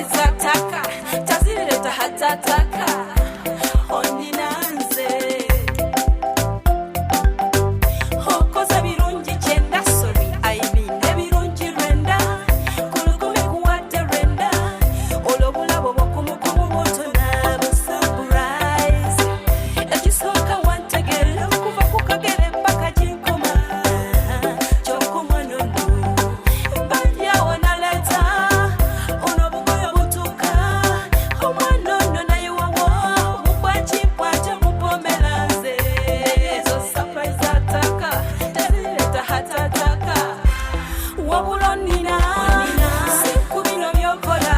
Surprise attack tazireta hatataka oninanze okoze birungi kyenda, sorry, I mean ebirungi lwenda kulukumi kuwadde lwenda olwo obulabo bwokumukumu butona bu surprise. Ekisooka wantegeera okuva ku kagere paka ginkoma kyokka omwana ono bandyawo naleeta ono obugoyo butuuka omwana ono nayiwawo mubwakimpwakyo mupomera nze ezo surprise attack tezireta hatataka wabula onina siku bino byokola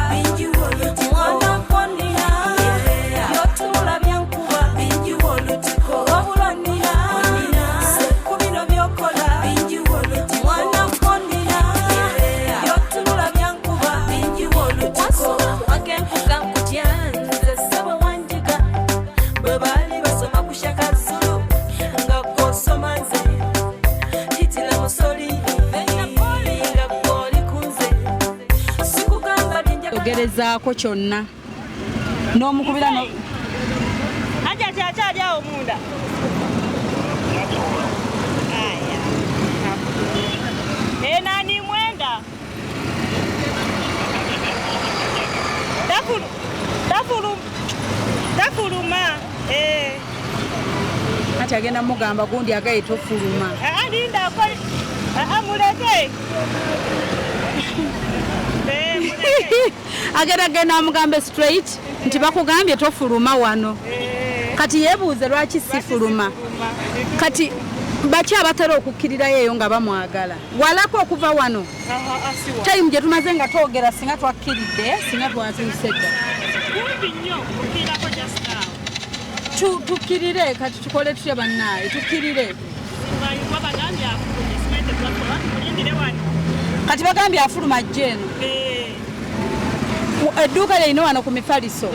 mwana konina byotunula byankuba wabula onina siku bino byokola mwana konina byotunula byankuba wasoma wakenkuka nkutya nze ssebo wanjiga bwe baali basoma ku Shaka Zulu nga gw'osoma nze Hitler Mussolini nga gw'oli ku nze sikugamba byenjagala. Ogerezaako kyonna n'omukubira Hajati akyali awo munda. Aya. Nani mwenda? Tafulu tafulu tafuluma. Eh. Ati agenda mugamba gundi agaye tofuluma. Ah, linda akole. Ah, muleke. Eh, muleke. Agenda genda amugambe straight nti bakugambye tofuluma wano. Eh. Kati yeebuuze lwaki sifuluma. Kati baki abatera okukkirirayo eyo nga bamwagala walako okuva wano? Aha, asiwa. Time gye tumaze nga twogera, singa twakkiridde, singa twatuuse dda. Kumpi nnyo okirako just now. Tukkirire kati tukole tutya bannaaye? Tukkirire. Bagambye afulumye, simanyi tetwakola, tumulindire wano. Kati bagambye afuluma ajja eno. Eh, Edduuka lirina wano ku mifaliso. Eh,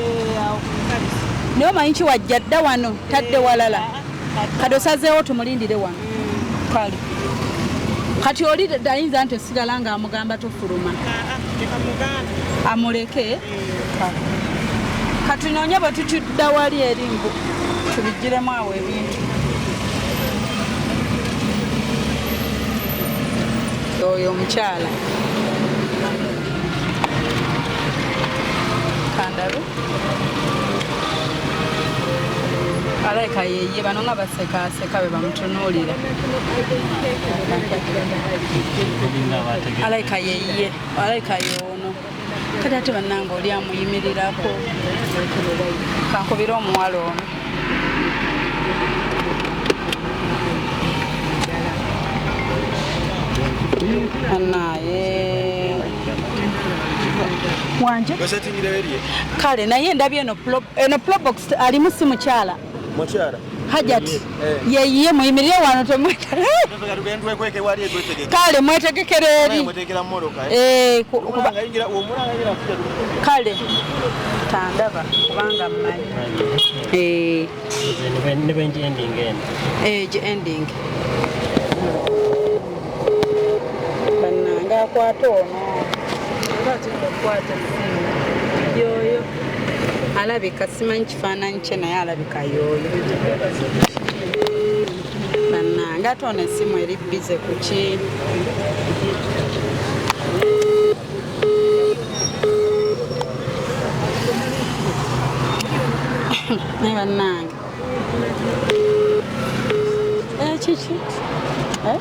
awo ku mufaliso. Naye omanyi ki, wajja dda wano tadde walala. Kati osazeewo tumulindire wano. Kale kati oli ayinza nti osigala nga amugamba tofuluma. Ah, ah, leka mugambe. Amuleke. Kale. Kati noonye bwe tutudda wali eri mbu tubigiremu awo ebintu. Oyo omukyala kandabe alabika yeye. Bano nga basekaaseka be bamutunuulira. Alabika yeye, alabika yoono. Kati ate bannange oli amuyimirirako. Kankubire omuwala ono. Anaye wanje. Kale naye ndabye eno Probox alimu si mukyala. Mukyala. Hajati. Eh. Yeyiye, muyimirire wano temwetale. Kale mwetegekere eri. Mwetegekera mmotoka. Eh, kale tandaba kubanga mmanyi. Eh, ne benji ending eno. Eh, gi ending. Bannange akwata ono. Oba atenda okukwata essimu. Yoyo. Alabika simanyi kifaananyi kye naye alabika yooyo. Bannange ate ono essimu eri busy ku ki? Naye bannange. Eh, kiki? Eh?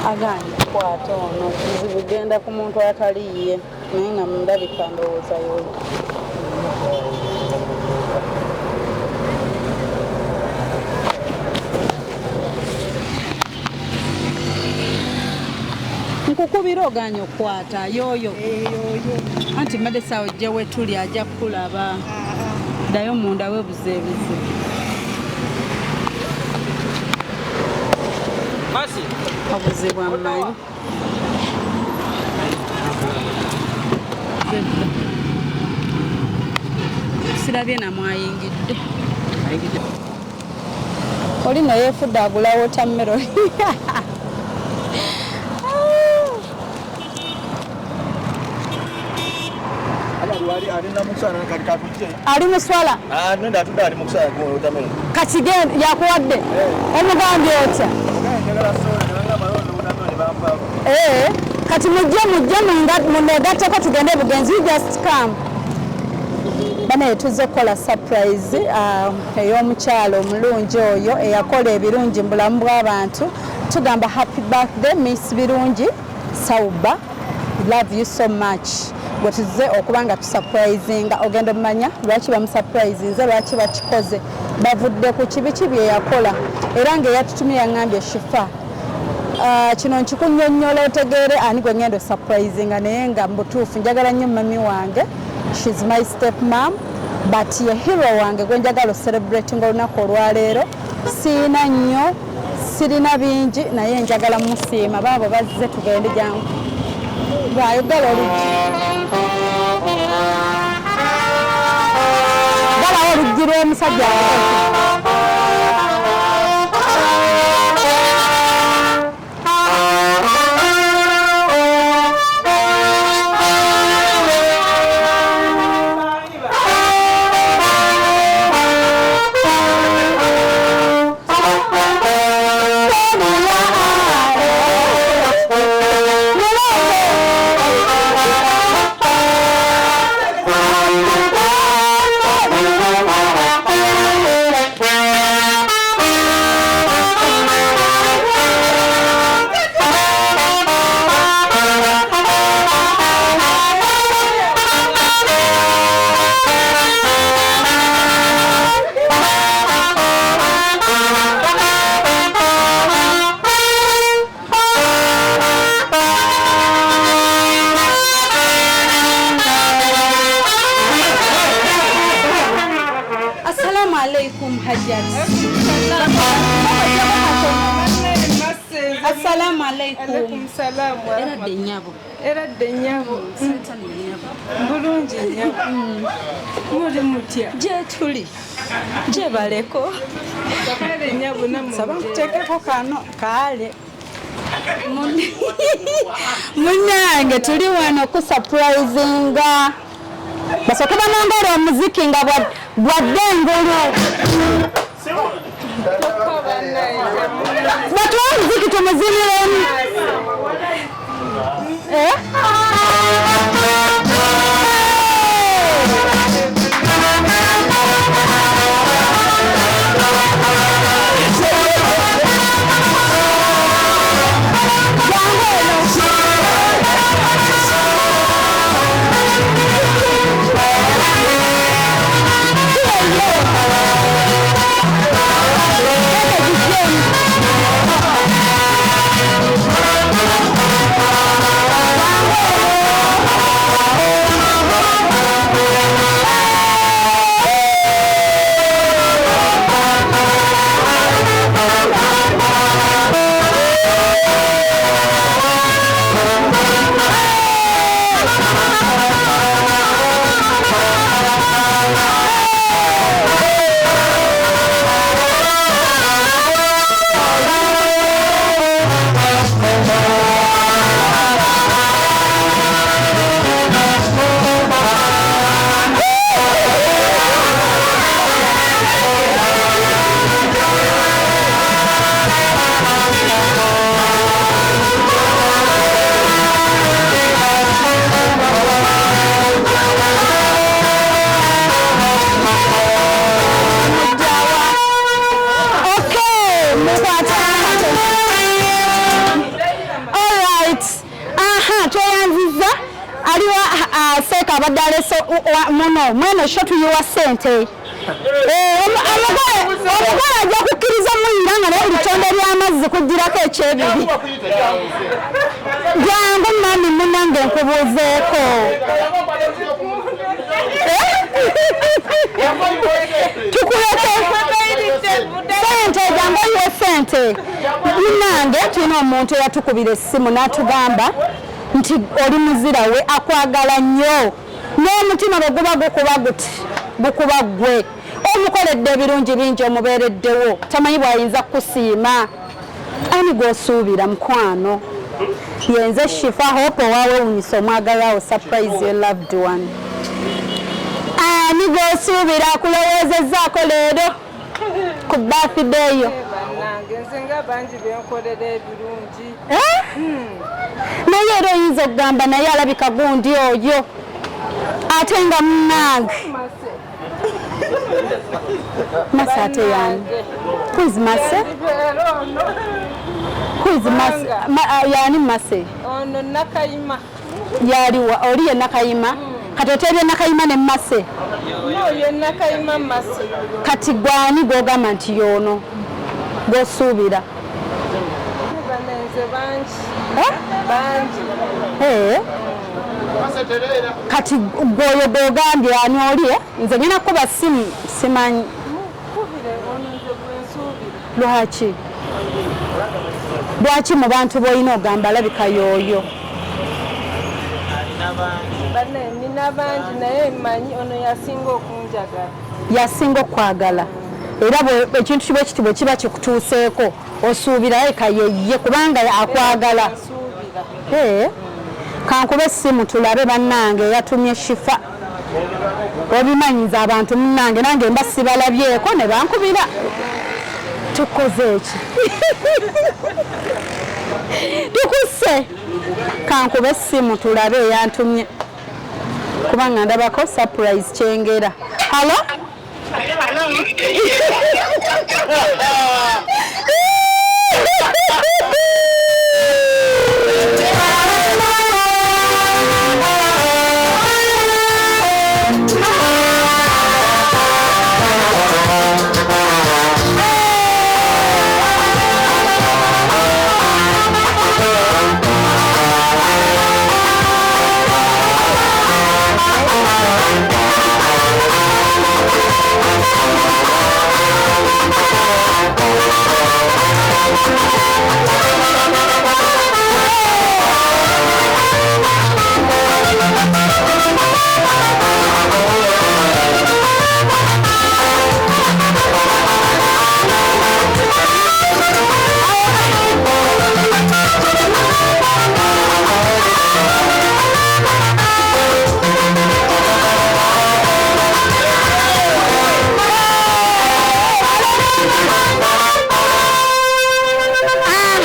Aganye kukwata ono. Kizibu genda ku muntu atali ye naye nga mundabika ndowooza yoyo. Nkukubira oganye okukwata yoyo. Anti mbadde saawa ojja wetuli ajja kukulaba. Ddayo munda weebuze ebizibu. Obuzibu amumanyi. Simulabye namwayingidde. Oli no yeefudde agula watermelon. Ali muswala. Kati yakuwadde omugambye otya? Kati mujje munegatteko tugende bugenzi. You just come. Banaye tuzze okukola surprise ey'omukyalo omulungi oyo eyakola ebirungi mu bulamu bw'abantu. Tugamba happy birthday Miss Birungi Sauba, love you so much. Gwe tuzze okuba nga tusurprisinga, ogenda omumanya lwaki bamusurprisinze, lwaki bakikoze, bavudde ku kibi ki bye yakola. Era ng'eyatutumye yaŋŋambye Shifa, kino nkikunnyonnyola otegeere ani gwe ngenda osurprisinga, naye nga mu butuufu njagala nnyo mami wange. She's my step mom, but ye hero wange gwe njagala ocelebrating olunaku olwaleero. Siina nnyo, sirina bingi, naye njagala musiima. Baabo bazze, tugende. Jangu bwayogala oluggi, galawo oluggi lw'omusajja. Assalamu alaikum Hajat. Assalamu alaikum. Eradde nnyabo. Eradde nnyabo. Bulungi nnyabo. Muli mutya? Gye tuli. Gye baleko. Kale nnyabo, nammwe. Saba nkuteekeko kano kaale. Munnange, tuli wano ku surprisinga. Basooke banongole omuziki nga bwadde engulu. Batuwe omuziki tumuziniremu. Eh? Jangu eno. Keke gijjemu. Okay, mukwata. Alright. Aha, tweyanziza. Aliwa seeka abadde alese muno mweno sho tuyiwa ssente. Omugole ajja kukkiriza muyira nga naye litonde ly'amazzi kugirako ekyebiri. Jangu mami munange nkubuuzeeko. Tukuleke sente, jangu oyiwe sente. Munange, tulina omuntu eyatukubira essimu n'atugamba nti oli muzira we, akwagala nnyo n'omutima bwe guba gukuba guti. Bukuba ggwe omukoledde ebirungi bingi, omubeereddewo, tamanyi bw'ayinza kukusiima. Ani gw'osuubira, mukwano? Yenze Shifa Hope owawewunyisa omwagalwawo. Surprise your loved one. Ani gw'osuubira akulowoozezzaako leero ku birthday yo? Bannange, nze nga bangi benkolera ebirungi. Eh? Naye era oyinza okugamba naye alabika gundi oyo, ate nga munnange. Mase. Mase ate yani? Who is Mase? Era ono. Who is Mase? Yani Mase? Ono Nakayima. Yaliwa oli ye Nakayima? Kati oteebye Nakayima ne Mase? No, ye Nakayima Mase. Kati gwani gwogamba nti yoono gwosuubira? Banenze bangi. Eh? Bangi. Eh. Kati gwoyo gwogambye ani oli, eh? Nze ngenda kuba simu, simanyi. Mukubire ono, nze gwensuubira. Lwaki mu bantu b'olina ogamba alabika yooyo? Banne, nina bangi, naye mmanyi ono yasinga okunjagala. Yasinga okwagala. Era ekintu kiba kiti bwe kiba kikutuuseeko, osuubira eka yeye kubanga akwagala. Nsuubira. Eh, kankube essimu tulabe. Bannange, yatumye Shifa. Obimanyiza abantu munnange, nange mba sibalabyeko ne bankubira. Tukoze eki? Tukusse. Kankube essimu tulabe eyantumye, kubanga ndabako surprise kyengera. Hello. Aha!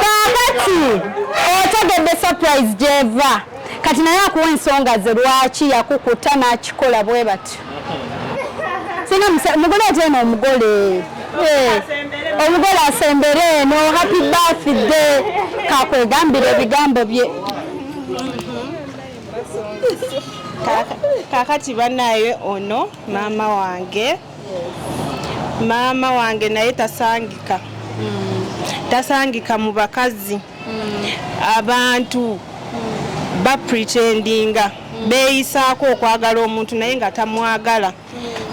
Kaakati otegedde surprise gyeva. Kati naye akuwa ensonga ze lwaki yakukuta n'akikola bwe batyo. Singa mugole ate eno omugole. Eh, omugole asembere eno. Happy birthday. Kakwegambira ebigambo bye. Kakati banaye, ono maama wange, maama wange naye tasangika, tasangika mu bakazi. Abantu bapretendinga, beeyisaako okwagala omuntu naye nga tamwagala,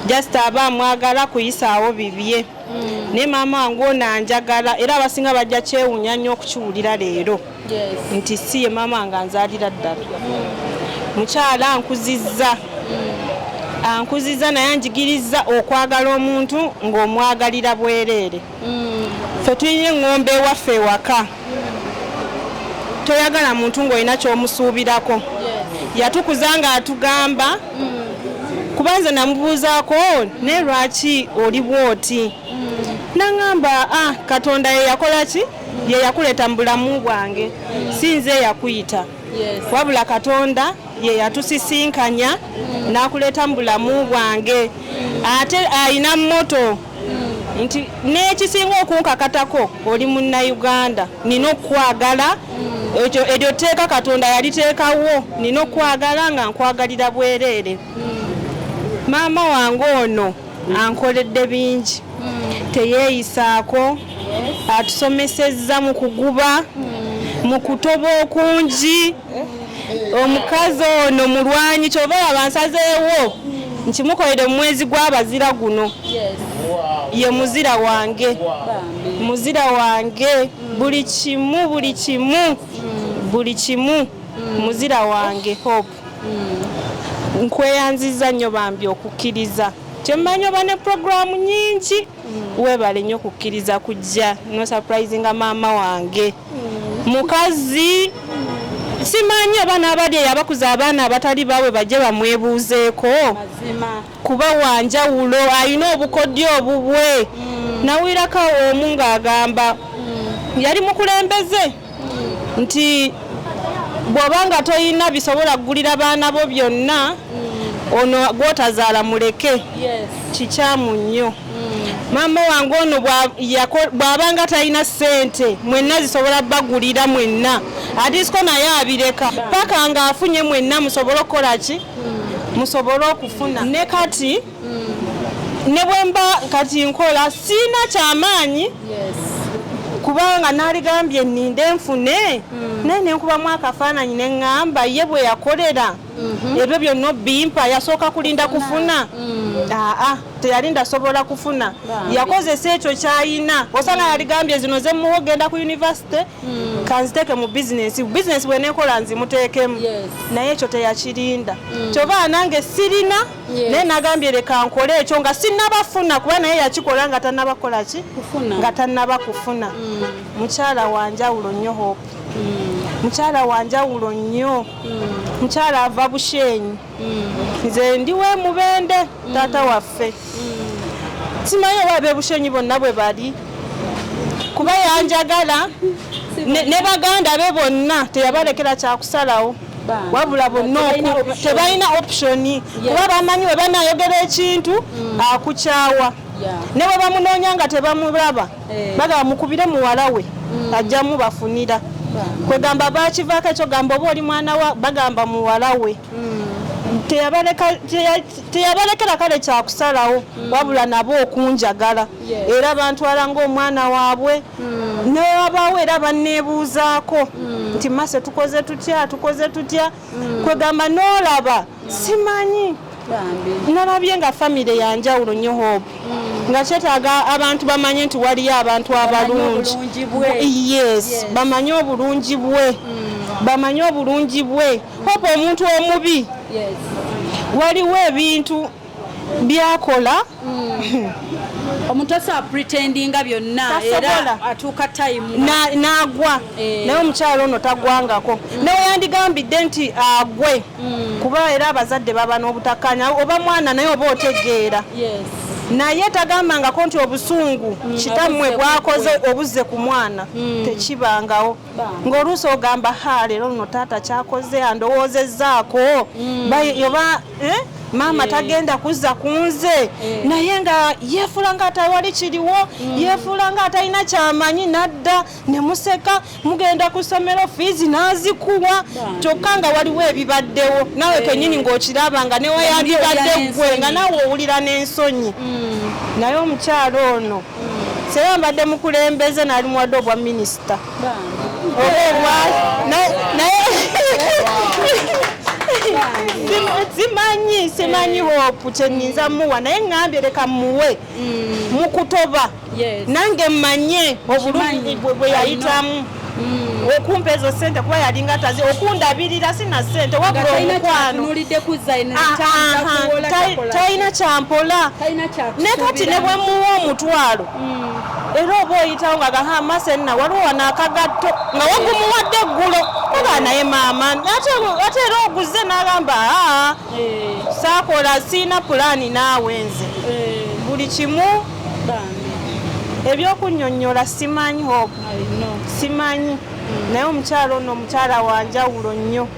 just aba amwagala kuyisaawo bibye. Naye maama wange ono anjagala, era abasinga bajja kyewuunya nnyo okukiwulira leero nti si ye maama wange anzaalira ddala. Mukyala ankuzizza, ankuzizza, naye anjigiriza okwagala omuntu ng'omwagalira bwereere. Ffe tulina eŋŋombe ewaffe ewaka, toyagala muntu ng'olina ky'omusuubirako. Yatukuza ng'atugamba, kuba nze namubuuzaako, naye lwaki oli bw'oti? Naŋŋamba, ah, Katonda ye yakola ki, ye yakuleeta mu bulamu bwange, si nze yakuyita, wabula Katonda ye yatusisinkanya n'akuleeta mu bulamu bwange. Ate ayina motto nti n'ekisinga okunkakatako, oli Munnayuganda, nina okukwagala. Ekyo eryo tteeka Katonda yaliteekawo, nina okukwagala nga nkwagalira bwereere. Maama wange ono ankoledde bingi, teyeeyisaako, atusomesezza mu kuguba, mu kutoba okungi. Omukazi ono mulwanyi, kyova laba nsazeewo nkimukolere mu mwezi gw'abazira guno. Ye muzira wange, muzira wange, buli kimu, buli kimu, buli kimu, muzira wange Hope. Nkweyanziza nnyo bambi okukkiriza. Kyemmanyi oba ne puroguramu nyingi. Weebale nnyo okukkiriza kujja no surprisinga maama wange. Mukazi simanyi oba n'abali eyo abakuza abaana abatali baabwe bajje bamwebuuzeeko. Kuba wanjawulo, alina obukodyo obubwe. Nawulirako omu ng'agamba yali mukulembeze nti bw'oba nga toyina bisobola kugulira baana bo byonna, ono gw'otazaala muleke. Kikyamu nnyo. Maama wange ono bw'abanga talina ssente mwenna zisobola bagulira mwenna, atisiko naye abireka paka ng'afunye mwenna musobole okukola ki, musobole okufuna. Ne kati ne bwe mba kati nkola siina kyamaanyi, kubanga naaligambye nninde nfune, naye nenkubamu akafaananyi ne ŋŋamba ye bwe yakolera ebyo byonna obimpa yasooka kulinda kufuna. Aa, teyalinda sobola kufuna, yakozesa ekyo kyayina. Osanga yaligambye zino zemuwa ogenda ku university, kanziteeke mu bizinesi, bizinesi bwenekola nzimuteekemu, naye ekyo teyakirinda. Kyova nange sirina, naye nagambye leka nkole ekyo nga sinnabafuna, kuba naye yakikola nga tannabakola ki, nga tannaba kufuna. Mukyala wanjawulo nnyo Hope, mukyala wanjawulo nnyo. Mukyala ava Bushenyi, nze ndi we Mubende. Taata waffe simanyi oba ab'e Bushenyi bonna bwe bali, kuba yanjagala ne baganda be bonna teyabalekera kyakusalawo, wabula bonna tebalina option, kuba bamanyi bwe banayogera ekintu akukyawa. Ne bwe bamunoonya nga tebamulaba, bagamba mukubire muwala we ajjamu bafunira. Kwegamba bakivaako ekyo, gamba oba oli mwana wa, bagamba muwala we. Teyabalekera kale kyakusalawo, wabula nabo okunjagala era bantwala ng'omwana waabwe. Newabaawo era banneebuuzaako nti mase tukoze tutya, tukoze tutya. Kwegamba n'olaba simanyi nalabye nga famire yanjawulo nnyo Hope, nga kyetaaga abantu bamanye nti waliyo abantu abalungi. Yes, bamanye obulungi bwe, bamanye obulungi bwe Hope. Omuntu omubi waliwo ebintu byakola. Omuntu asobola pretendinga byonna, era atuuka time n'agwa. Naye omukyalo ono tagwangako, nawe yandigambidde nti agwe, kuba era abazadde baba n'obutakkaanya oba mwana naye oba otegeera, naye tagambangako nti obusungu kitammwe bwakoze obuzze ku mwana, tekibangawo. Ng'oluusi ogamba, ha, leero luno taata kyakoze andowoozezzaako, oba maama tagenda kuzza ku nze, naye nga yeefuula nga atawali kiriwo, yeefuula nga atalina kyamanyi, nadda ne museka, mugenda ku ssomero, fiizi n'azikuwa, kyokka nga waliwo ebibaddewo naawe kennyini ng'okiraba nga neweyandibadde ggwe nga naawe owulira n'ensonyi. Naye omukyalo ono sera mbadde mukulembeze nali muwadde obwa minisita oba obwa naye simanyi Hope kyenyinza muwa, naye ŋŋambye leka muwe mukutoba nange mmanye obulungi bwe yayitamu okumpa ezo sente, kuba yalinga tazi okundabirira sina sente, wabula omukwano talina kyampola. Ne kati ne bwe muwa 10,000, era oba oyitawo nga gaha masenna waliwo wano akagatto nga wagumuwadde eggulo, oba naye maama ate era oguze, n'agamba aa, saakola, siina pulaani naawe nze buli kimu ebyokunnyonnyola simanyi Hope, simanyi. Naye omukyalo ono omukyala wanjawulo nnyo,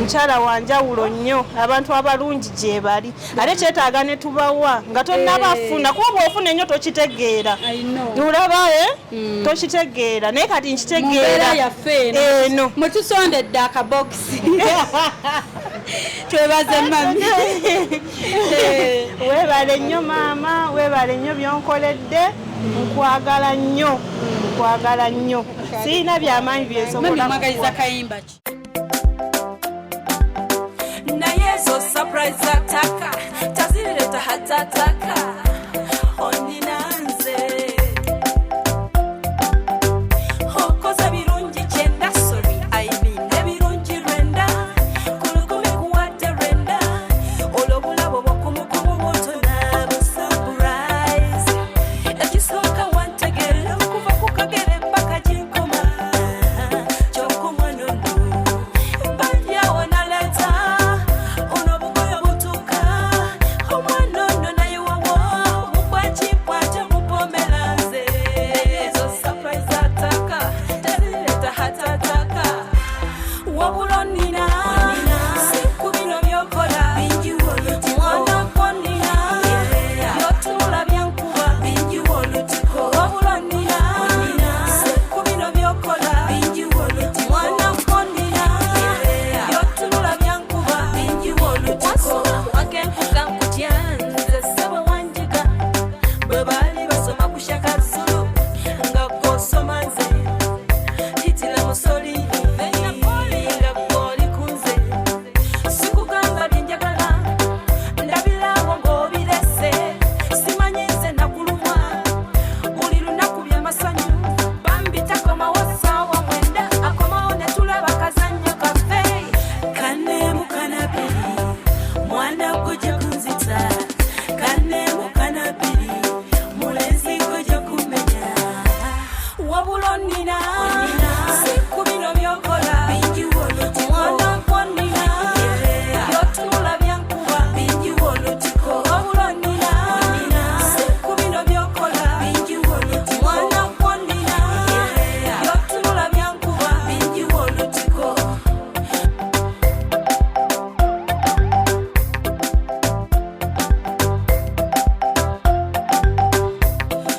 mukyala wanjawulo nnyo. Abantu abalungi gye bali, ate kyetaaga ne tubawa nga tonnabafuna, kuba bw'ofuna ennyo tokitegeera, olaba tokitegeera, naye kati nkitegeera. Eno mwetusondedde akabokisi, twebaze mami. Weebale nnyo maama, weebale nnyo byonkoledde, nkwagala nnyo, nkwagala nnyo, siina byamaanyi byensobola. Mwagaliza kayimba ki? Naye ezo surprise zataka tazireta hatataka onina nze okoze birungi 90, sorry, I mean ebirungi 9 ku 100 kuwadde. Wabula onnina si ku bino by'okola mwana gw'onnina by'otunula byankuba. Wabula onnina si ku bino by'okola mwana gw'onnina by'otunula byankuba. Wasoma wakenkuga nkutya nze ssebo wanjiga bwe baali basoma ku Shaka Zulu nga gw'osoma nze Hitler Mussolini nga gw'oli ku nze sikugamba bye njagala ndabirawo ng'obirese simanyi nze nakulumwa buli lunaku byamasanyu bambi takomawo ssaawa 9 akomawo ne tulaba kazannyo kaffe kanemu kanabiri mwana gujja kunzita kanemu kanabiri mulenzi gujja kumenya. Wabula onnina si ku bino by'okola mwana gw'onnina by'otunula byankuba. Wabula onnina si ku bino by'okola mwana gw'onnina by'otunula byankuba.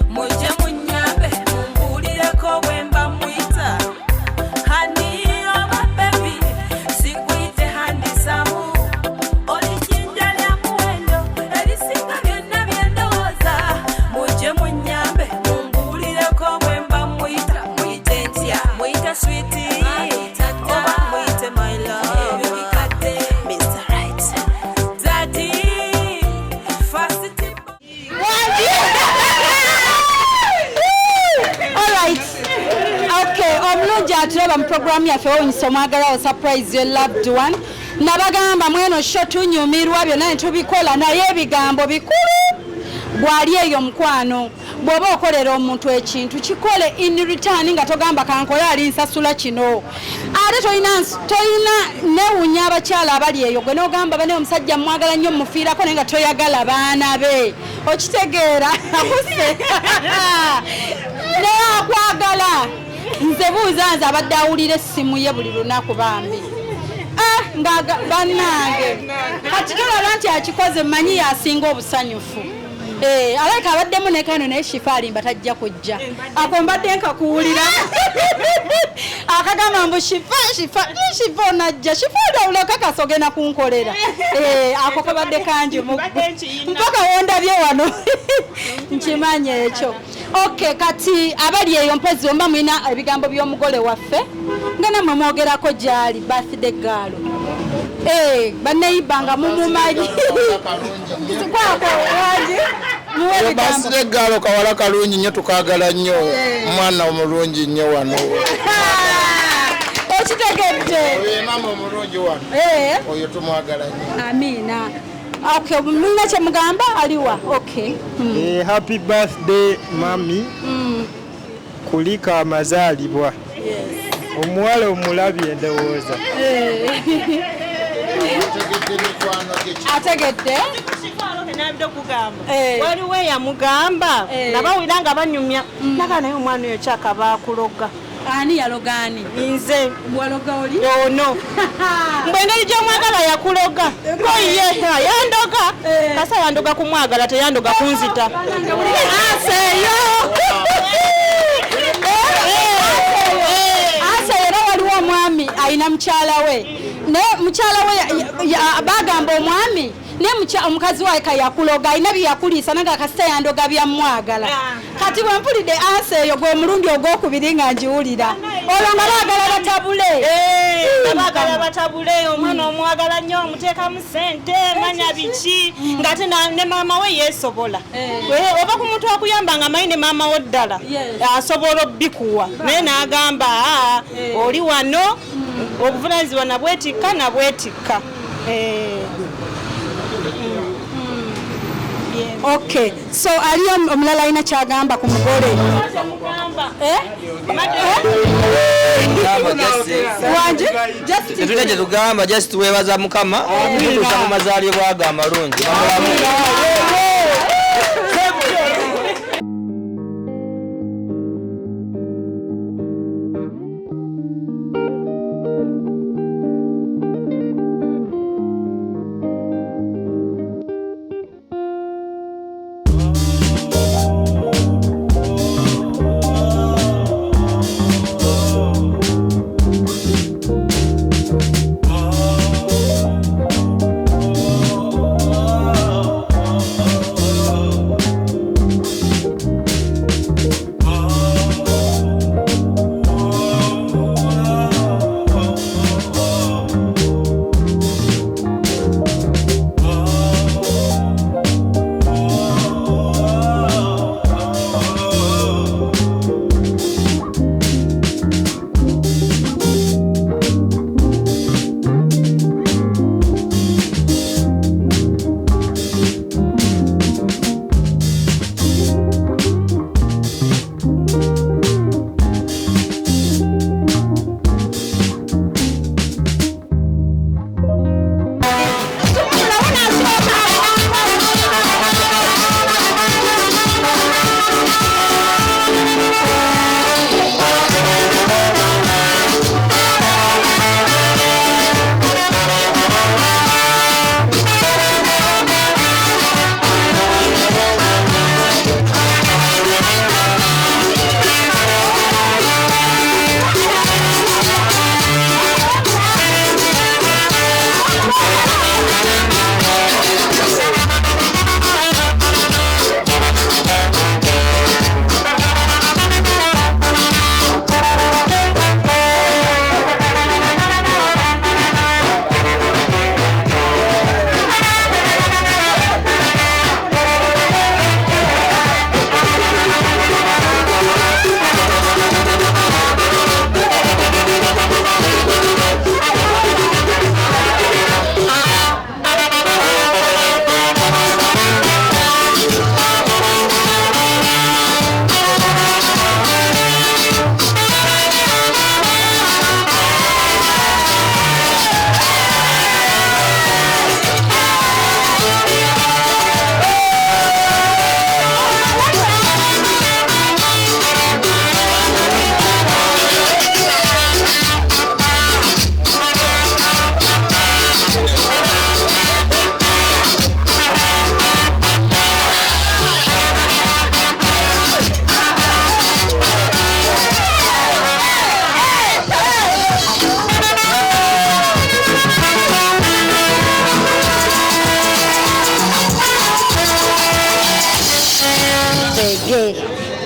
Mujje munyambe mumbuulireko bwe mba muyita honey oba baby sikuyite handsome oli jjinja lya muwendo erisinga byonna bye ndowooza. Mujje munyambe mumbuulireko bwe mba muyita muyite ntya muyite sweetie oba muyite my love Mr. Right Daddy first tip. Alright. Okay, omulungi atulaba mu programu yaffe owunyisa omwagalwa surprise your loved one. Nabagamba mweno show tunyumirwa byonna ne tubikola naye ebigambo bikulu. Bw'ali eyo mukwano bw'oba okolera omuntu ekintu kikole in return nga togamba kankole ali nsasula kino ate tolina newunya abakyala abali eyo gwe n'ogamba bane omusajja mwagala nnyo mufiirako naye nga toyagala baana be okitegeera akuse naye akwagala. Nze buuza nze abadde awulira essimu ye buli lunaku bambi. Ah, nga bannange kati tolaba nti akikoze mmanyi yasinga obusanyufu. Eh, alabika abaddemu ne kano naye Shifa alimba tajja kujja. Ako mbadde nkakuwulira. Akagamba mbu Shifa, Shifa, Shifa onajja. Shifa odawula kakasa ogenda kunkolera. Eh, ako kabadde kangi mu mpaka wondabye wano. Nkimanyi ekyo. Okay, kati abali eyo mpozi omba mulina ebigambo by'omugole waffe nga nammwe mwogerako gy'ali birthday girl. Eh, banneiba nga mumumanyi. Kwako wangi muwe ebigambo. Birthday girl kawala kalungi nnyo tukaagala nnyo omwana omulungi nnyo wano. Okitegedde. Oyo maama omulungi wano. Eh. Oyo tumwagala nnyo. Amiina. Okay, mulina kye mugamba aliwa. Okay. Eh, happy birthday mami. Kulika amazaalibwa. Omuwala omulabye ndowooza. Ategedde mikwano gye. Ategedde. Nabidde okugamba Eh. waliwo eyamugamba Eh. nabawulira nga banyumya naga naye omwana oyo kyakaba akuloga. Ani yaloga ani? Nze. Waloga oli? Ono mbwe engeri gy'omwagala yakuloga koye yandoga kasa yandoga kumwagala teyandoga kunzita. Aseyo. Ase era waliwo omwami alina mukyala we naye mukyala we bagamba omwami naye omukazi wawe kayakuloga alina bye yakuliisa nange akasita yandoga byamwagala. Kati bwe mpulidde ansa eyo gwe mulundi ogwokubiri nga ngiwulira olwo nga baagala batabule. Baagala batabule omwana omwagala nnyo omuteekamu ssente manya biki ng'ate ne maama we yeesobola. Oba ku muntu akuyamba nga amanyi ne maama wo ddala asobola obbikuwa naye n'agamba aa oli wano obuvunaanyizibwa nabwetikka nabwetikka. Okay, so aliyo omulala alina kyagamba ku mugole? Eh? Wanje? Just Tetulina kye tugamba just twebaza Mukama kutuusa mu mazaalibwa ge amalungi.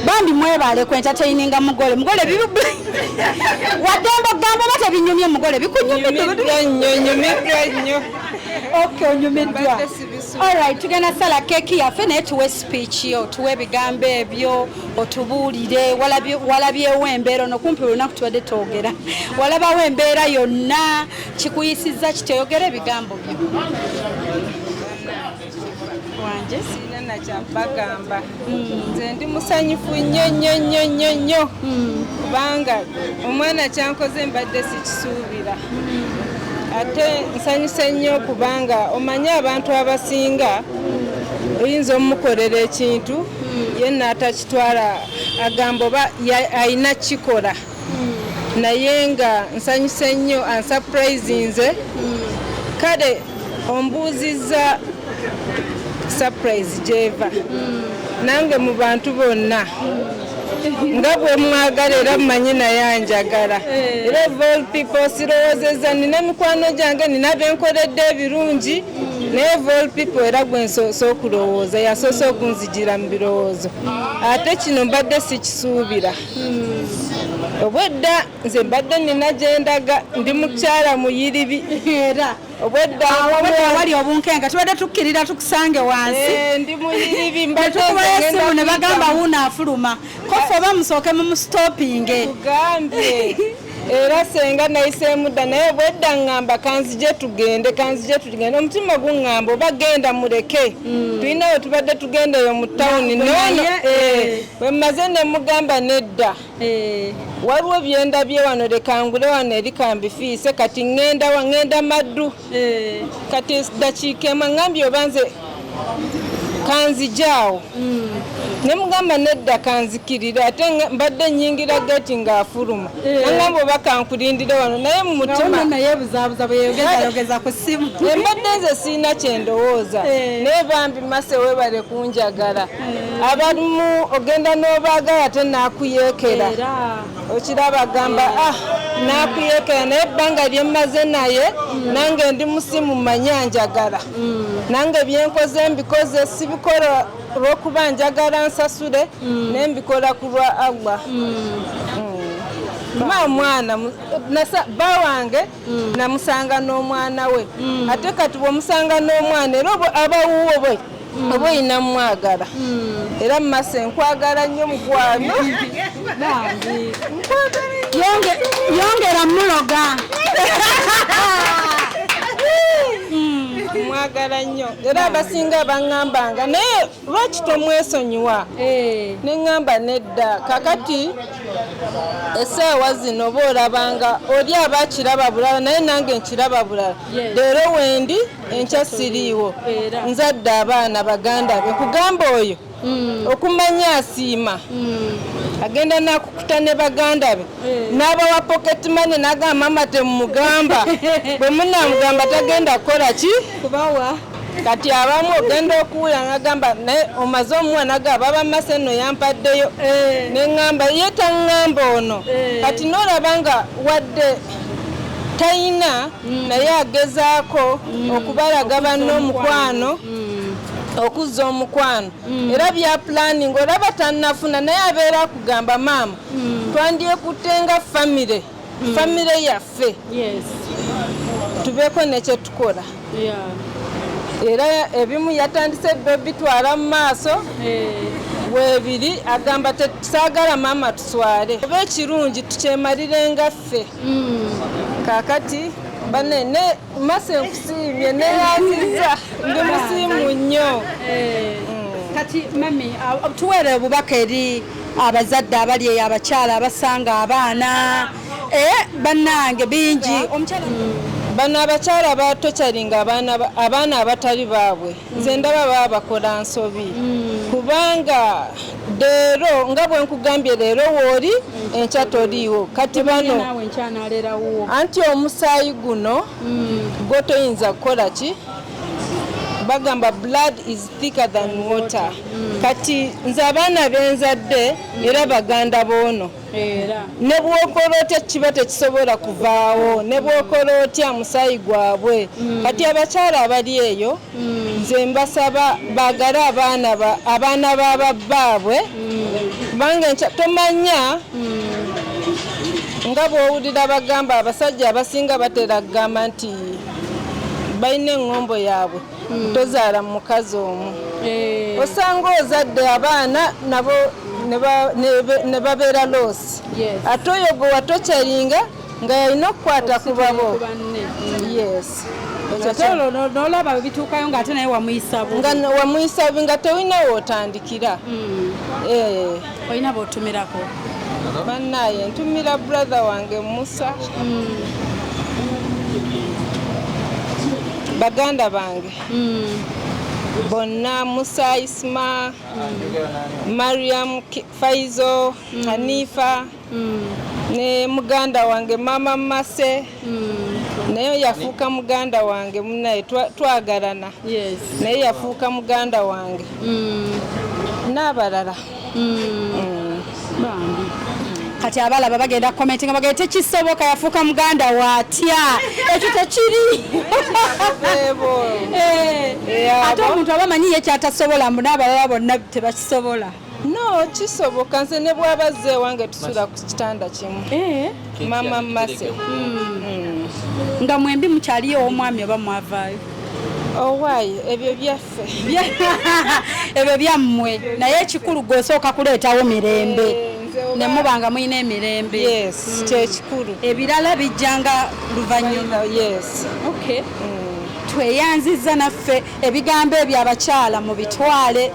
Bambi mwebale ku entertaininga mugole. Mugole waddembe okugamba oba tebinyumye mugole bikunyumidde nnyo, nyumiddwa nnyo. Okay, onyumiddwa. Mbadde sibisuubira. Alright, tugenda sala keeki yaffe naye tuwe speech yo, tuwe ebigambo ebyo, otubuulire walabyewo embeera ono kumpi olunaku tubadde twogera. Walabawo embeera yonna kikuyisizza kityo, oyogera ebigambo byo. Wanje? Sirina nakyabagamba. Nze ndi musanyufu nnyo nnyo nnyo nnyo nnyo kubanga omwana kyankoze mbadde sikisuubira. Ate nsanyuse nnyo kubanga omanyi abantu abasinga oyinza omukolera ekintu ye n'atakitwala agamba oba alina kukikola. Naye nga nsanyuse nnyo ansurprisinze. Kale ombuuzizza surprise gyeva. Nange mu bantu bonna nga bwe mwagala era mmanyi naye anjagala. Era of all people sirowoozezza, nina mikwano gyange, nina benkoledde ebirungi, naye of all people era gwe nsoose okulowooza, yasoose okunzigira mu birowoozo. Ate kino mbadde sikisuubira. Obwedda nze mbadde nina gye ndaga, ndi mukyala muyiribi. Era obwedda obwedda wali obunkenga tubadde tukkirira tukusange wansi. Ndi muyiribi, mbadde Tukubayo nze essimu ne ngenda bagamba kuyitamu. wuuno afuluma. Kofa oba musooke mumustopinge. Tugambye. Era senga nayiseemu dda, naye obwedda ŋŋamba kanzije tugende, kanzije tugende. Omutima guŋŋamba oba genda muleke. Tulina we tubadde tugenda eyo mu tawuni. Noono, bwe mmaze ne mugamba nedda. Waliwo bye ndabye wano, leka ngule wano eri kambifiise, kati ŋŋenda wa, ŋŋenda maddu. Kati ddakiika emu aŋŋambye oba nze kanzije awo. Ne mugamba nedda kanzikirire, ate mbadde nnyingira geeti ng'afuluma. Naŋŋamba oba kankulindire wano, naye mu mutima Nga naye buzaabuza bwe yogeza ku ssimu. Mbadde nze sirina kye ndowooza. Naye bambi Mase weebale kunjagala. Abamu ogenda n'obaagala ate n'akuyeekera. Okiraba agamba, n'akuyeekera, naye ebbanga lye mmaze naye, nange ndi musimu mmanyi anjagala. Nange bye nkoze mbikoze, sibikola olw'okuba njagala nsasule, naye mbikola ku lwa Allah. Ma mwana, bba wange namusanga n'omwana we. Ate kati bw'omusanga n'omwana era aba wuwo bwe, oba olina mmwagala. Era Mase nkwagala nnyo mukwano. Bambi. Yongera muloga. Mwagala nnyo. Era abasinga baŋŋambanga naye lwaki tomwesonyiwa? Ne ŋŋamba nedda. Kakati essaawa zino oba olabanga oli aba akiraba bulala, naye nange nkiraba bulala. Leero wendi, enkya siriiwo. Nzadde abaana baganda be. Kugamba oyo okumanya asiima. Agenda n'akukuta ne baganda be. N'abawa pocket money n'agamba mama temumugamba. Bwe munaamugamba tagenda kukola ki? Kubawa. Kati abamu ogenda okuwulira n'agamba naye omaze omuwa n'agamba baba Mase nno yampaddeyo. Ne ŋŋamba ye taŋŋamba ono. Kati n'olaba nga wadde talina naye agezaako okubalaga banne omukwano. Okuzza omukwano. Era bya planning olaba tannafuna naye abeera akugamba maama twandyekutte nga famire, famire yaffe. Tubeeko ne kye tukola. Era ebimu yatandise dda obitwala mu maaso. Weebiri agamba tesaagala maama tuswale. Oba ekirungi tukyemalire nga ffe. Kaakati banne ne Mase nkusiimye neyanziza ndi musiimu nnyo. Kati mami tuweere obubaka eri abazadde abali eyo, abakyala abasanga abaana. Bannange bingi. Omukyala Bano abakyala batokyalinga abaana abatali baabwe. Nze ndaba baba bakola nsobi. Kubanga leero nga bwe nkugambye leero w'oli enkya toliiwo. Kati bano naawe enkya n'aleera wuwo. Anti omusaayi guno gwo toyinza kukola ki? Bagamba blood is thicker than water. Kati nze abaana benzadde era baganda b'ono. Ne bw'okola otya kiba tekisobola kuvaawo, ne bw'okola otya musaayi gwabwe. Kati abakyala abali eyo nze mbasaba baagale abaana ba babbaabwe. Kubanga enkya tomanya nga bw'owulira bagamba abasajja abasinga batera kugamba nti balina eŋŋombo yaabwe, tozaala mu mukazi omu. Osanga ozadde abaana nabo ne babeera loss. Ate oyo gwe watokyalinga nga yalina okukwata ku babo. Yes. Ate olwo n'olaba bwe bituukayo ng'ate naye wamuyisa bubi. Nga wamuyisa bubi, nga tewulina w'otandikira. Olina b'otumirako? Bannaaye, ntumira brother wange Musa, baganda bange bonna, Musa, Isma, Mariam, Faizo, Hanifa, ne muganda wange Mama Mase, naye yafuuka muganda wange munaye, twagalana, naye yafuuka muganda wange, n'abalala. Bambi. Kati abalaba bagenda commentinga bagenda, tekisoboka, yafuuka muganda waatya? Ekyo tekiri. Ate omuntu aba amanyi ye kyatasobola, mbu n'abalala bonna tebakisobola. No, kisoboka. Nze ne bw'aba azze ewange tusula ku kitanda kimu. Mama Mase. Nga mwembi mukyaliyo ow'omwami oba mwavaayo? Owaayi, ebyo byaffe. Ebyo byammwe, naye ekikulu gwe osooka kuleetawo mirembe ne muba nga mulina emirembe. Yes, kyekikulu. Ebirala bijjanga luvannyuma. Yes. Okay. Tweyanzizza naffe ebigambo ebyo, abakyala mubitwale,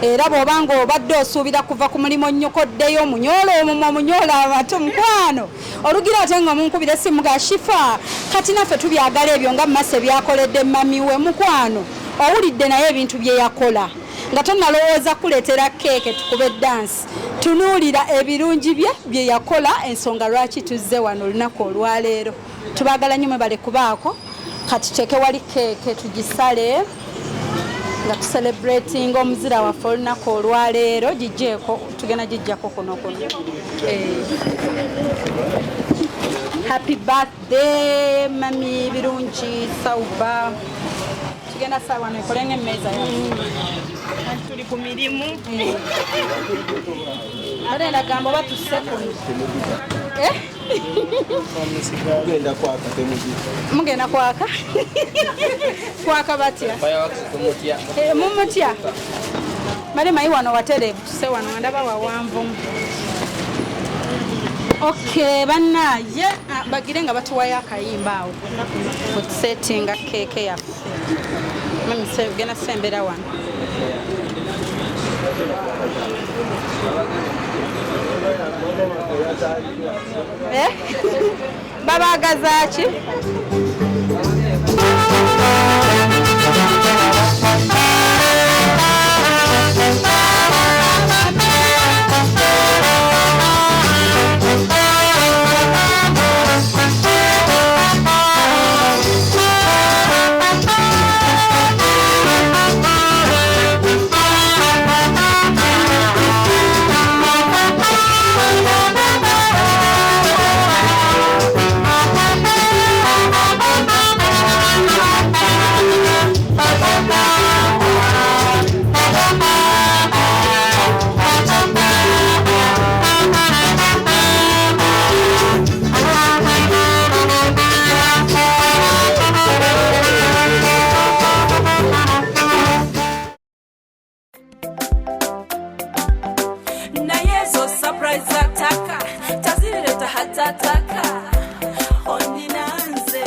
era bw'oba nga obadde osuubira kuva ku mulimu nnyokoddeyo omunyoola omumwa, omunyoola amatu, mukwano, olugira ate nga omunkubira essimu ga Shifa. Kati naffe tubyagala ebyo nga Mase byakoledde mami we. Mukwano, owulidde naye ebintu bye yakola. Nga tonnalowooza kuleetera keeke tukube dansi, tunuulira ebirungi bye bye yakola, ensonga lwaki tuzze wano olunaku olwaleero. Tubaagala nnyo, mwebale kubaako. Kati tuteeke wali keeke tugisale nga tucelebrating omuzira waffe olunaku olwaleero. Gijjeeko, tugenda gijjako kuno kuno. Happy birthday, mami Birungi Sauba. Tugenda saawa no ekole ng'emmeeza yaffe. Tuli ku mirimu. Ate ndagamba oba tusse kuno. Eh? Mugenda kwaka temugi. Mugenda kwaka kwaka batya? Fireworks tumutya. Eh, mumutya male mayi wano watereevu, tuse wano nga ndaba wawanvu. Okay, bannaye, bagire nga batuwayo akayimba awo okusetinga keeke yaffe. Mami, genda sembera wano. Eh? Babagaza ki? Naye ezo surprise ataka tazireta hatataka oninanze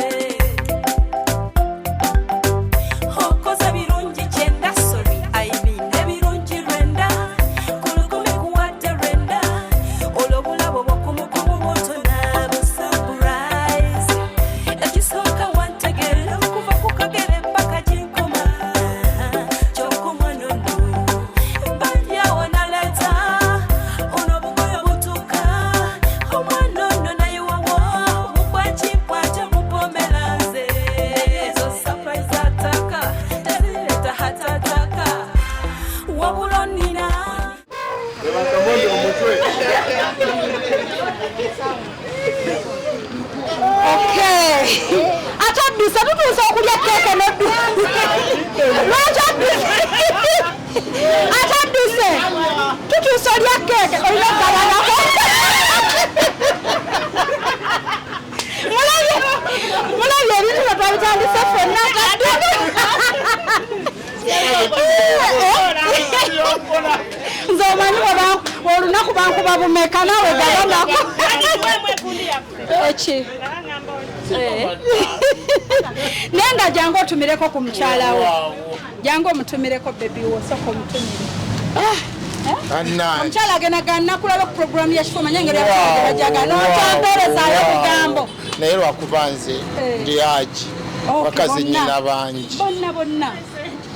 okoze birungi kyenda, sorry, I mean ebirungi 90 ku 10 kuwadde 90. Olwo bulabo bwokumukumu butona bu surprise. Ekisooka wantegeera okuva ku kagere paka ginkoma kyokka nono balyawo naleeta ono obugoye butuka omwana ono naye wawo bukwakibwajo bupomera nze. Ezo surprise ataka tezireta hatataka wabula onina. Bakamondi omutwe. Okay. Ate odduse, tutuuse okulya keeke n'oddusa. Lwaki odduse? Ate odduse. Tutuusa olya keeke olina okugabanako. Mulabye mulabye ebintu bye twabitandise ffenna. Nze omanyi olunaku bankuba bumeka naawe gabanako. Eki? Naye nga jangu otumireko ku mukyala wo. Jangu omutumireko baby wo, sooka omutumire. Bannange. Omukyala agenda ganakulaba ku programu ya Kifo, manye engeri yabajaga n'otampeerezaayo obugambo. Naye lwakuba nze ndi aji Okay, bakazi bonna. nyina bangi. Bonna bonna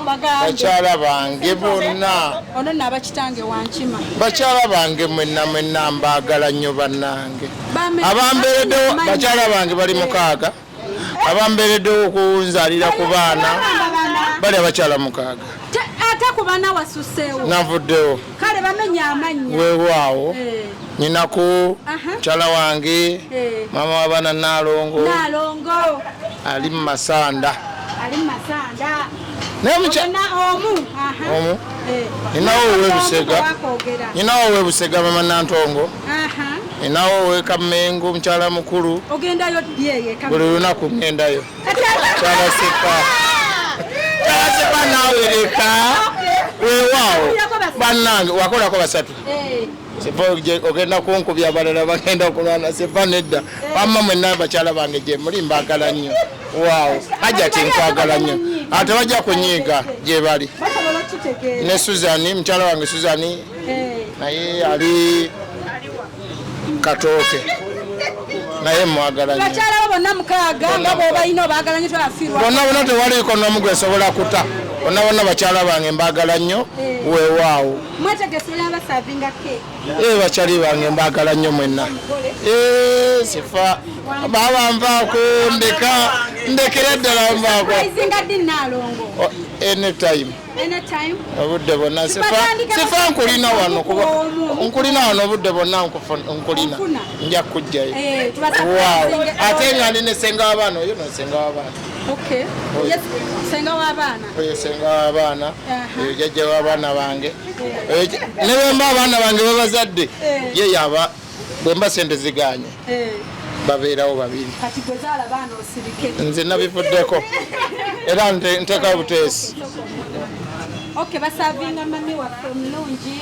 bagambe. Bakyala bange bonna. Ono nno abakitange wankima. Bakyala bange mwenna mwenna mbaagala nnyo bannange. Abambeereddewo Abambeereddewo bakyala bange bali mukaaga. Abambeereddewo okunzaalira ku baana bali abakyala mukaaga. Ate ku baana wasuseewo. Navuddewo. Kale bamenya amannya. Weewaawo. Eh. Nyinaku Aha. mukyala wange Eh. maama w'abaana Naalongo Naalongo ali mu Masanda. ali mu Masanda. Naye muky- Ogenda omu. Aha. Omu. Eh. Ninawo ow'e Busega. Wakwogera. Nyinawo ow'e Busega mama Nantongo. Aha. Ninawo ow'e Kammengo mukyala mukulu. Ogendayo ddi eyo e Buli lunaku ŋŋendayo. Kati Kyala Sepa. Kyala Sepa naawe leka. Weewaawo. Bannange wakolako basatu. Eh. Sepa ogenda kunkubya abalala bagenda kulwana Sepa nedda. Wamma mwenna bakyala bange gye muli mbaagala nnyo. Waawo. Hajjati nkwagala nnyo. Ate bajja kunyiiga gye bali. Basobola okukitegeera. Ne Suzani mukyala wange Suzani Eh. naye ali Katooke naye mwagala nnyo. Bakyala bo bonna mukaaga nga bw'obalina obaagala nnyo tobafiirwa. Bonna bonna tewaliiko n'omu gwe nsobola kuta. Bonna bonna bakyala bange mbaagala nnyo. Weewaawo. Mwetegese abasavinga keeki. Ee bakyali bange mbaagala nnyo mwenna. Sifa baba nvaako ndeka ndekera ddala nvaako. Surprisinga ddi Naalongo? Oh, anytime. Anytime. Obudde bwonna sifa Tubatandike sifa nkulina wano kuba omu. nkulina wano obudde bwonna nkulina Onfuna? nja kujjayo. Eh, tubasurprisinge. Waawo. Ate nga ndi ne ssenga w'abaana oyo no ssenga w'abaana. Okay. Oyo. Yes, ssenga w'abaana. Oyo ssenga w'abaana. Aha. Oyo jjajja w'abaana bange. Oyo ne bwe mba abaana bange babazadde Eh. ye yaba bwe mba sente ziganye Eh. babeerawo babiri. Kati gwe zaala baana osirike. Nze nabivuddeko era nteeka buteesi. Okay, basavinga mami waffe omulungi.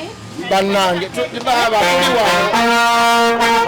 Bannange baba tuli wano.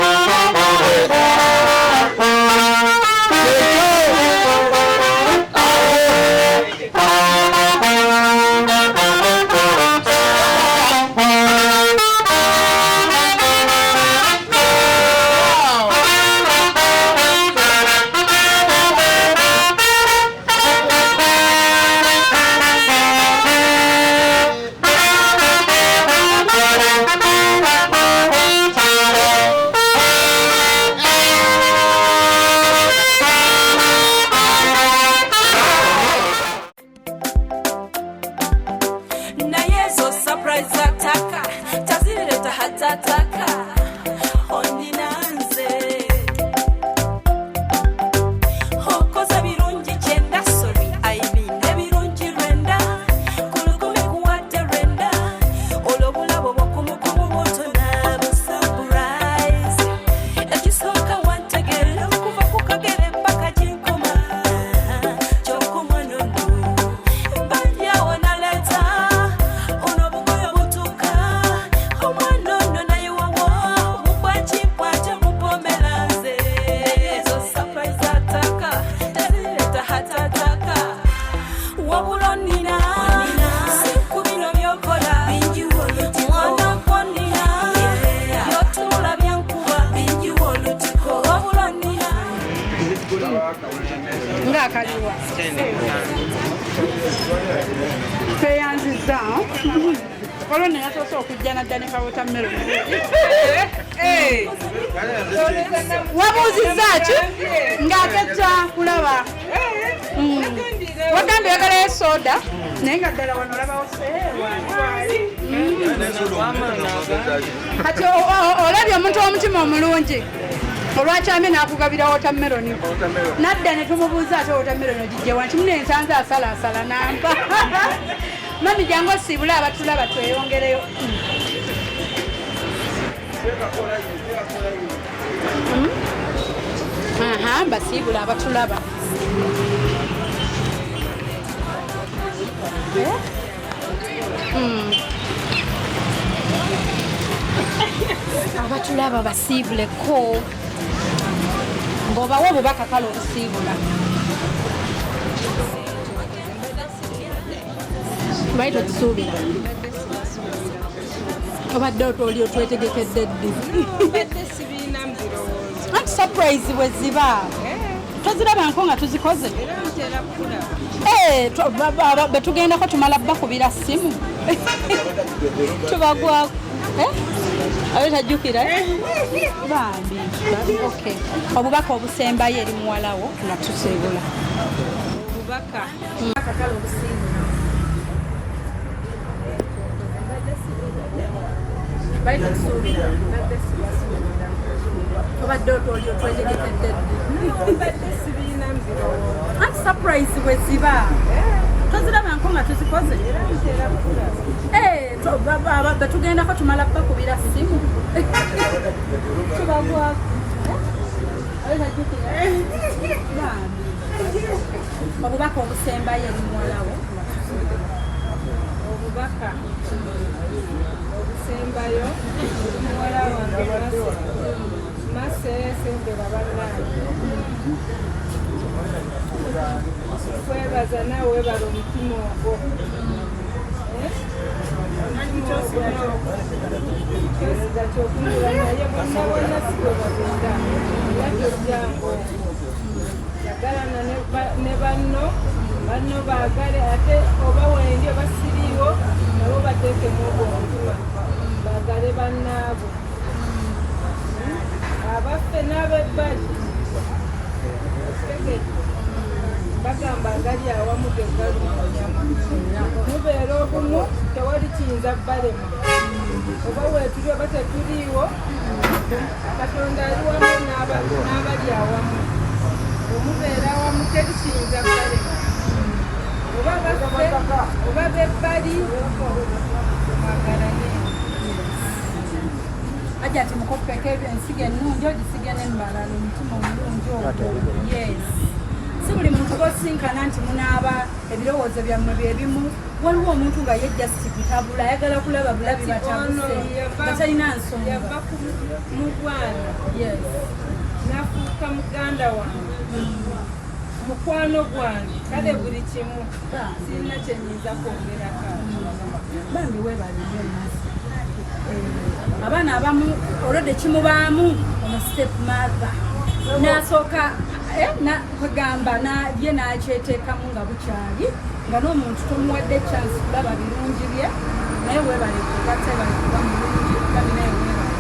Naye ezo surprise zataka tazireta hatataka onina nze okoze birungi kyenda sorry I mean ebirungi lwenda kulukumi kuwadde lwenda olwo obulabo bwokumukumu bwotona bu surprise ekisooka wantegeera okuva ku kagere mpaka gyenkoma kyokka omwana ono mbalyawo naleeta ono obugoyo butuuka omwana ono naye wawo mubwakimpwakyo mupomera nze ezo surprise ataka tazireta hatataka wabula onina si ku bino byokola mwana kwonina byotunula byankuba wabula onina Ng'akaliwa. Tweyanzizza. Olwo nno yasoose okujja nadda ne ka watermelon. Wabuuzizza ki? Ng'aketta kulaba. Wagambye oyagalayo soda naye nga ddala wano olabawo seewa. Kati olabye omuntu w'omutima omulungi olwakyamye n'akugabira watermelon. Nadda ne tumubuuza ate watermelon ogijje wa nti mune nsanze asalaasala nampa. Mami jangu osiibule abatulaba tweyongereyo. Aha, mbasiibula abatulaba. Abatulaba basiibuleko ng'obawa obubaka kale obusiibula. Bayi tokisuubira. Obadde otoli otwetegekedde ddi? Mbadde sibiina mu birowoozo. Anti surprise bwe ziba tozirabanko nga tuzikoze. Era ntera kulaba. Eh, betugendako tumala bakubira ssimu tubagwako. Eh? Abe tajjukira, eh? Bambi, okay. Obubaka obusembayo eri muwalawo nga tusiibula. Obubaka. Kale obusiibula. Bali tokusuubira. Mbadde sibasuubira. Obadde otoli otwetegekedde ddi? Mbadde sibiina mu birowoozo. Anti surprise bwe ziba tozirabanko nga tuzikoze. Era ntera kulaba. Eh, betugendako tumala bakubira ssimu tubagwako. Eh? Abe tajjukira. Bambi. Obubaka obusembayo eri muwalawo. Obubaka obusembayo eri muwala wange Mase. Mase sembera bannange. Kwebaza naawe webala omutima ogwo. Eh? Omutima ogwo kyosiga kyokungula naye bonna bonna si bwe babeera. Era tojjanga okwo. Yagalana ne banno, banno baagale ate oba wendi oba siriiwo nabo bateekemu ogwo omutima baagale bannaabwe. Abaffe n'abebbali bagamba agali awamu ge galuma ennyama. Mubeera obumu tewali kiyinza balema. Oba weetuli oba tetuliiwo, Katonda ali wamu n'abali awamu. Omubeera awamu teri kiyinza balema. Oba baffe oba bebbali mwagalane. Ajja ati mukoppeko ensigo ennungi ogisige n'embalala omutima omulungi ogwo. Yes. Si buli muntu gw'osinkana nti munaaba ebirowoozo byammwe bye bimu. Waliwo omuntu nga ye just kutabula, ayagala kulaba bulabi batabuse nga talina nsonga. Yava ku mugwana. Yes. Nafuuka muganda wange. Mukwano gwange kale buli kimu sirina kye nnyinza kwongerako. Bambi weebale nnyo Masi. Abaana abamu olwedde kimubaamu ono step mother n'asooka kwegamba ye n'akyeteekamu nga bukyali nga n'omuntu tomuwadde chance kulaba birungi bye, naye weebale kugatta, weebale kuba mulungi, bambi naye weebale.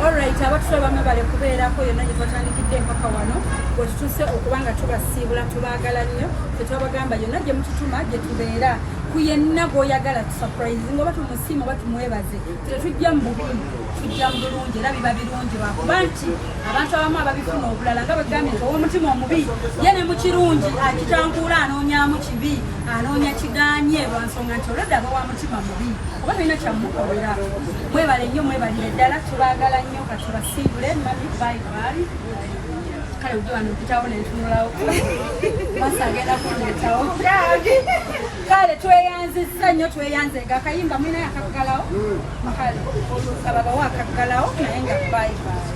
Alright, abatulaba mwebale kubeerako yonna gye twatandikidde empaka wano bwe tutuse okuba nga tubasiibula. Tubaagala nnyo. Tetwabagamba yonna gye mututuma gye tubeera ku yenna gw'oyagala tusurprise nga oba tumusiima oba tumwebaze, tetujja mu bubi, tujja mu bulungi era biba birungi lwakuba nti abantu abamu ababifuna obulala nga bwegambye nti ow'omutima omubi ye ne mu kirungi akitankuula anoonyamu kibi, anoonya kiganye lwa nsonga nti olwedde aba wa mutima mubi oba tolina kyamukolera. Mwebale nnyo, mwebalire ddala, tubaagala nnyo. Katubasiibule. Mami, bye bye. Kale ujja wano mpitawo nentunulawo masa agenda kundeetawo. Kale tweyanzizza nnyo, tweyanze nga akayimba mulinayo akaggalawo. Kale ababawo akaggalawo naye nga bye bye.